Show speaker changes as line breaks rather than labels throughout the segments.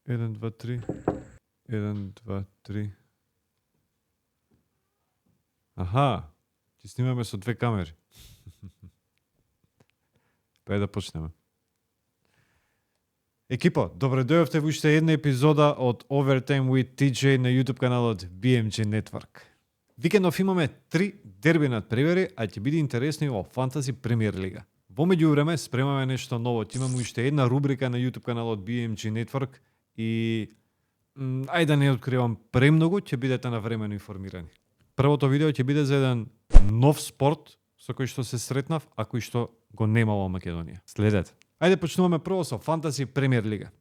1, 2, 3. 1, 2, 3. Аха, ќе снимаме со две камери. Па да почнеме. Екипа, добре дојавте во уште една епизода од Overtime with TJ на YouTube каналот BMG Network. Викендов имаме 3 дерби надпревари, а ќе биде интересно и во Fantasy Премиер Лига. Во меѓувреме спремаме нешто ново. Имаме уште една рубрика на YouTube каналот BMG Network и ајде да не откривам премногу, ќе бидете навремено информирани. Првото видео ќе биде за еден нов спорт со кој што се сретнав, а кој што го нема во Македонија. Следете. Ајде почнуваме прво со Fantasy Премиер Лига.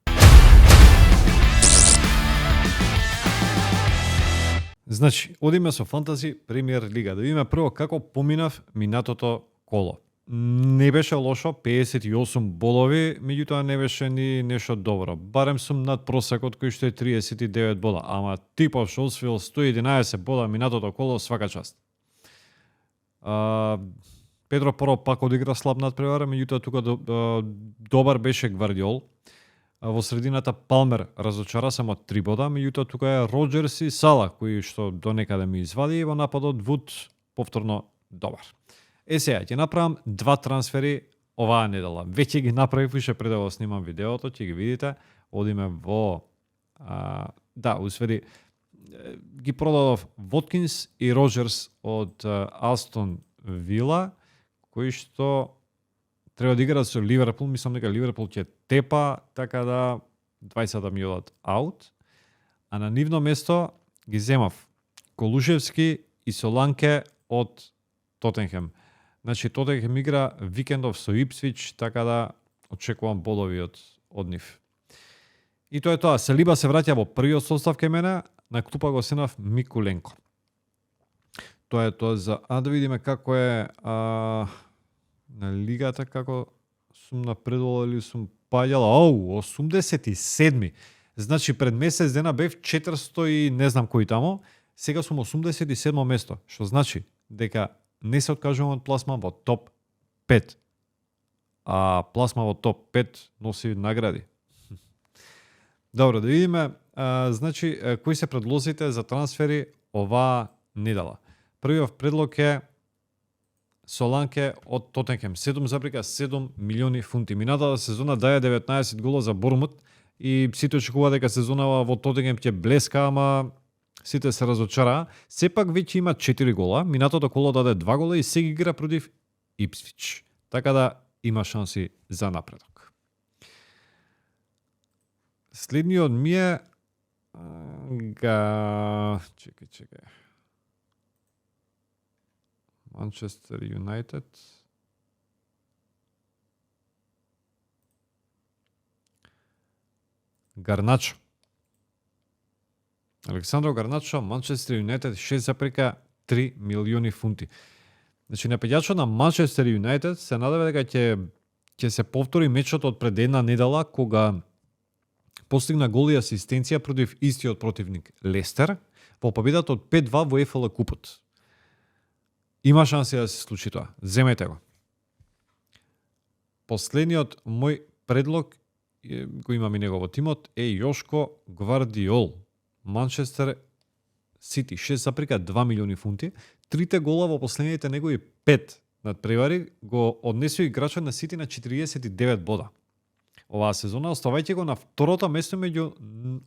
Значи, одиме со Fantasy Премиер Лига. Да видиме прво како поминав минатото коло. Не беше лошо, 58 болови, меѓутоа не беше ни нешто добро. Барем сум над просекот кој што е 39 бола, ама типов што освоил 111 бола минатото коло, свака част. Педро Поро пак одигра слаб надпревара, меѓутоа тука добар беше Гвардиол. Во средината Палмер разочара само 3 бода, меѓутоа тука е Роджерс и Сала кои што до некаде ми извади, и во нападот Вуд повторно добар. Сега, ќе направам 2 трансфери оваа недела. Веќе ги направив уште пред да го снимам видеото, ќе ги видите. Одиме во... усвери, ги продадов Воткинс и Роджерс од Астон Вила, кои што треба да играат со Ливерпул. Мислам дека Ливерпул ќе тепа, така да 20 да ми одат аут. А на нивно место ги земав Колушевски и Соланке од Тотенхем. Значи, Тотенхем игра викендов со Ипсвич, така да очекувам болови од нив. И тоа е тоа. Салиба се враќа во првиот состав кај мене, на клупа го сенав Микуленко. Тоа е тоа за... да видиме како е на лигата, како сум напредувал или сум паѓал. 87-ми. Значи, пред месец дена бев 400 и не знам кој тамо, сега сум 87-мо место, што значи дека не се откажувам од пласма во топ 5. А пласма во топ 5 носи награди. Добро, да видиме, значи, кои се предлозите за трансфери оваа недела. Првиот предлог е Соланке од Тотенхем. 7,7 милиони фунти. Минатата сезона даја 19 гола за Бормут и сите очекува дека сезонава во Тотенхем ќе блеска, ама сите се разочараа. Сепак веќе има 4 гола, минатото коло даде 2 гола и сега игра против Ипсвич. Така да има шанси за напредок. Следниот ми е... Чекај. Манчестер Юнайтед. Гарначо. Александро Гарначо, Манчестер Юнайтед, 6,3 милиони фунти. Значи, нападјачот на Манчестер Юнайтед се надева дека ќе се повтори мечот од пред една недела, кога постигна гол и асистенција против истиот противник Лестер во победата од 5-2 во ЕФЛ купот. Има шанси да се случи тоа. Земете го. Последниот мој предлог, го имам и него во тимот, е Јошко Гвардиол. Манчестер Сити, 6,2 милиони фунти. 3 гола во последните негови 5 надпревари го однесува играчот на Сити на 49 бода. Оваа сезона, оставајќи го на второто место меѓу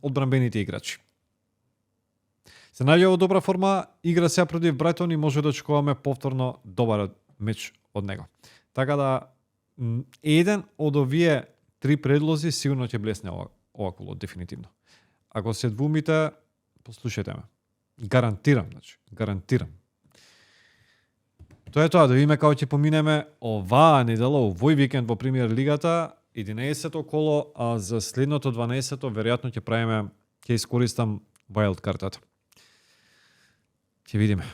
одбранбените играчи. Се наоѓа во добра форма, игра сега против Брайтон и може да очекуваме повторно добар меч од него. Така да, еден од овие 3 предлози сигурно ќе блесне ова коло, дефинитивно. Ако се двумите, послушајте ме. Гарантирам, значи, гарантирам. Тоа е тоа, да видиме како ќе поминеме оваа недела, овој викенд во Премиер Лигата, 11-то коло, а за следното 12-то веројатно ќе искористам wild картата. Ќе видиме.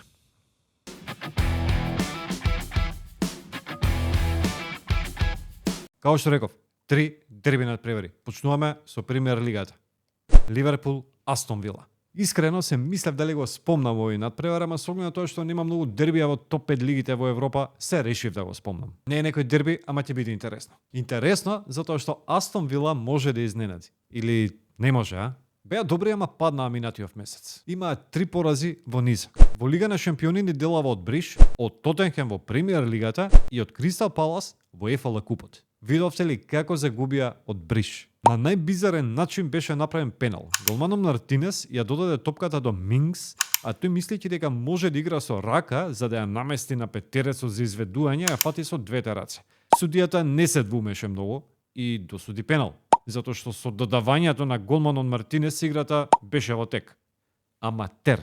Као што реков, 3 дерби надпревари. Почнуваме со Премиер Лигата. Ливерпул, Астон Вила. Искрено се мислев дали го спомнам овој надпревар, ама со оглед на тоа што нема многу дербија во топ 5 лигите во Европа, се решив да го спомнам. Не е некој дерби, ама ќе биде интересно. Интересно затоа што Астон Вила може да изненади. Или Не може, а? Беа добри, ама паднаа минатиот месец. Имаа 3 порази во низа. Во Лига на шампиони делава од Бриш, од Тотенхем во Премиер лигата и од Кристал Палас во ЕФЛ купот. Видовте ли како загубија од Бриш? На најбизарен начин беше направен пенал. Голманот Мартинес ја додаде топката до Мингс, а тој мислејќи дека може да игра со рака за да ја намести на петерецот за изведување, ја фати со двете раце. Судијата не се двумеше многу и досуди пенал, затоа што со додавањето на голманот Мартинес играта беше во тек. Аматер.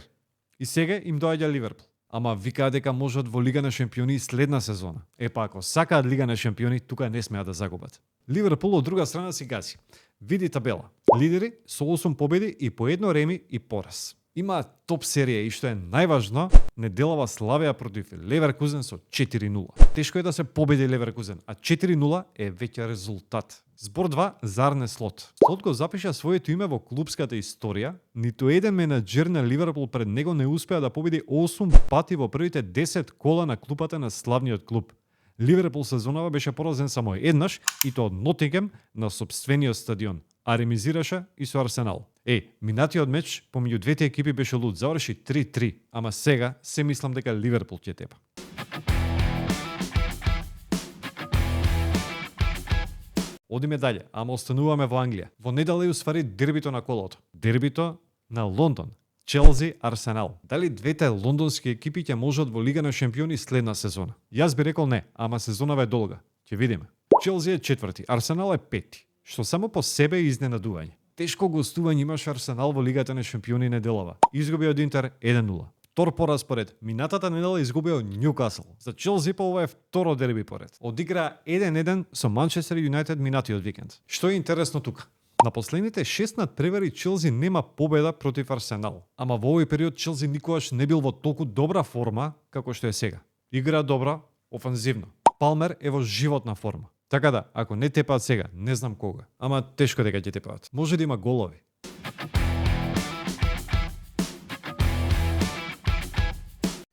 И сега им доаѓа Ливерпул. Ама викаа дека можат во Лига на шампиони следна сезона. Епа ако сакаат Лига на шампиони, тука не смеат да загубат. Ливерпул од друга страна си гази. Види табела. Лидери со 8 победи и по 1 реми и пораз. Имаат топ серија и што е најважно, неделава славеа против Леверкузен со 4-0. Тешко е да се победи Леверкузен, а 4-0 е веќе резултат. Збор 2 за Арне Слот. Слот го запиша своето име во клубската историја. Ниту еден менаџер на Ливерпул пред него не успеа да победи 8 пати во првите 10 кола на клупата на славниот клуб. Ливерпул сезонава беше поразен само еднаш и тоа од Нотингем на сопствениот стадион, а ремизираше и со Арсенал. Минатиот меч помеѓу двете екипи беше луд, заврши 3-3, ама сега се мислам дека Ливерпул ќе тепа. Одиме дале, ама остануваме во Англија. Во недела уствари дербито на колото. Дербито на Лондон. Челси, Арсенал. Дали двете лондонски екипи ќе можат во Лига на шампиони следна сезона? Јас би рекол не, ама сезонава е долга. Ќе видиме. Челси е 4-ти, Арсенал е 5-ти, што само по себе е изненадување. Тешко гостување имаш Арсенал во Лигата на шампиони неделава. Изгуби од Интер 1-0. Втор пораз поред. Минатата недела изгуби од Нјукасл. За Челси па ова е второ дерби поред. Одигра 1-1 со Манчестер Юнајтед минатиот викенд. Што е интересно тука? На последните 6 надпревари Челси нема победа против Арсенал. Ама во овој период Челси никогаш не бил во толку добра форма како што е сега. Игра добра, офанзивно. Палмер е во животна форма. Така да, ако не тепаат сега, не знам кога. Ама тешко дека ќе тепаат. Може да има голови.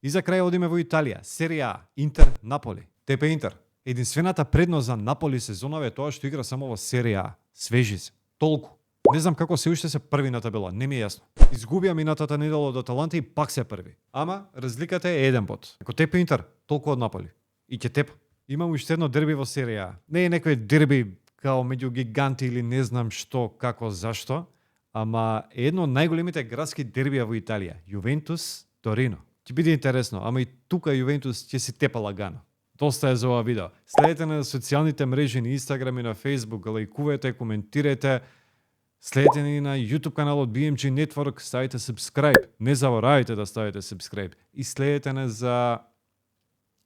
И за крај одиме во Италија, Серија А, Интер, Наполи. Тепе Интер. Единствената предност за Наполи сезонава е тоа што игра само во Серија А. Свежи се. Толку. Не знам како се уште се први на табела, не ми е јасно. Изгубија минатата недела од Аталанта и пак се први. Ама разликата е 1 бод. Ако тепе Интер, толку од Наполи. И ќе тепа. Имам уште едно дерби во Серија А. Не е некој дерби као меѓу гиганти или не знам што, како, зашто, ама е едно од најголемите градски дербија во Италија. Јувентус, Торино. Ќе биде интересно, ама и тука Јувентус ќе се тепа лагано. Доста е за ова видео. Следете на социјалните мрежи, на Инстаграм и на Фейсбук, лајкувајте, коментирайте. Следете ни на YouTube каналот BMG Network, ставите subscribe. Не заборавајте да ставите subscribe. И следете не за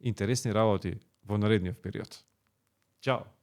интересни работи во наредниот период. Чао!